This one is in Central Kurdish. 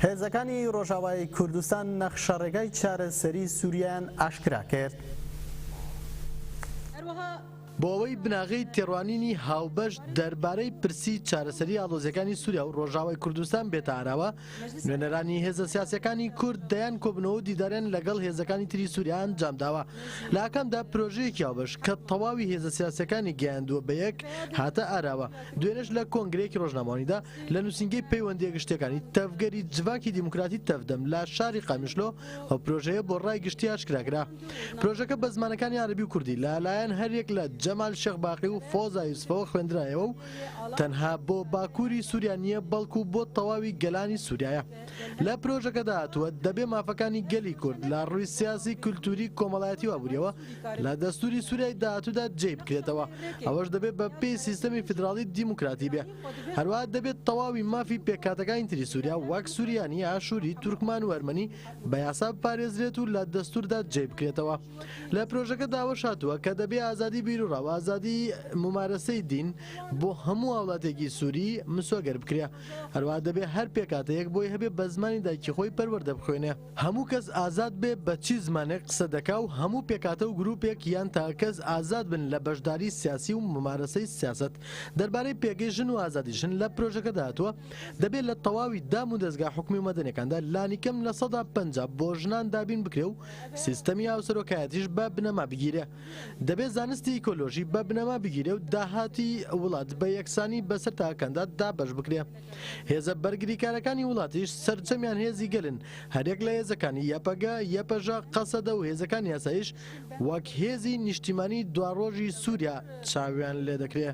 هێزەکانی ڕۆژاوای کوردستان نەخشەڕێگای چارەسەری سوریایان ئاشکرا کرد. بۆ ئەوەی بناغەی تێڕوانینی هاوبەش دەربارەی پرسی چارەسەری ئاڵۆزیەکانی سوریا و ڕۆژاوای کوردستان بێتە ئاراوە، نوێنەرانی هێزە سیاسیەکانی کورد دەیان کۆبنەوە و دیداریان لەگەڵ هێزەکانی تری سوریا ئەنجامداوە. لە ئاکامدا پرۆژەیەکی هاوبەش کە تەواوی هێزە سیاسیەکانی گەیاندووە بە یەک هاتە ئاراوە. دوێنێش لە کۆنگرەیەکی ڕۆژنامەوانیدا لە نووسینگەی پەیوەندییە گشتییەکانی تەڤگەری جڤاکی دیموکراتی تەڤدەم لە شاری قامیشلۆ ئەو پرۆژەیە بۆ ڕای گشتی ئاشکرا کرا. پرۆژەکە بە زمانەکانی عەرەبی و کوردی لە لایەن هەریەک لە جەمال شێخ باقی و فۆزا یوسفەوە خوێندرایەوە و تەنها بۆ باکووری سووریا نییە بەڵکو بۆ تەواوی گەلانی سووریایە. لە پرۆژەکەدا هاتووە، دەبێ مافەکانی گەلی کورد لە ڕووی سیاسی، کولتووری، کۆمەڵایەتی و ئابوورییەوە لە دەستووری سووریای داهاتوودا جێی بکرێتەوە، ئەوەش دەبێ بە پێی سیستەمی فیدراڵی دیموکراتی بێ. هەروەها دەبێ تەواوی مافی پێکهاتەکانی تری سووریا وەک سوریانی، ئاشووری، تورکمان و ئەرمەنی بە یاسا بپارێزرێت و لە دەستووردا جێی بکرێتەوە. لە پرۆژەکەدا ئەوەش هاتووە کە دەبێ ئازادی بیروڕا و ئازادی مومارەسەی دین بۆ هەموو هاوڵاتییەکی سووری مسۆگەر بکرێ. هەروەها دەبێ هەر پێکهاتەیەک بۆی هەبێ بە زمانی دایکی خۆی پەروەردە بخوێنێ. هەموو کەس ئازاد بێ بە چی زمانێک قسە دەکا و هەموو پێکهاتە و گرووپێک یان تاکەکەس ئازاد بن لە بەشداری سیاسی و مومارەسەی سیاسەت. دەربارەی پێگەی ژن و ئازادی ژن لە پرۆژەکەدا هاتووە، دەبێ لە تەواوی دام و دەزگا حکومی و مەدەنیەکاندا لانیکەم 50% بۆ ژنان دابین بکرێ و سیستەمی هاوسەرۆکایەتیش بە بنەما بگیرێ. دەبێ زانستی ئیکۆلۆژی بە بنەما بگیرێ و داهاتی وڵات بە یەکسانی بەسەر تاکەکاندا دابەش بکرێ. هێزە بەرگریکارەکانی وڵاتیش سەرجەمیان هێزی گەلن، هەریەک لە هێزەکانی یەپەگە، یەپەژە، قەسەدە و هێزەکانی ئاسایش وەک هێزی نیشتیمانی دواڕۆژی سوریا چاویان لێدەکرێ.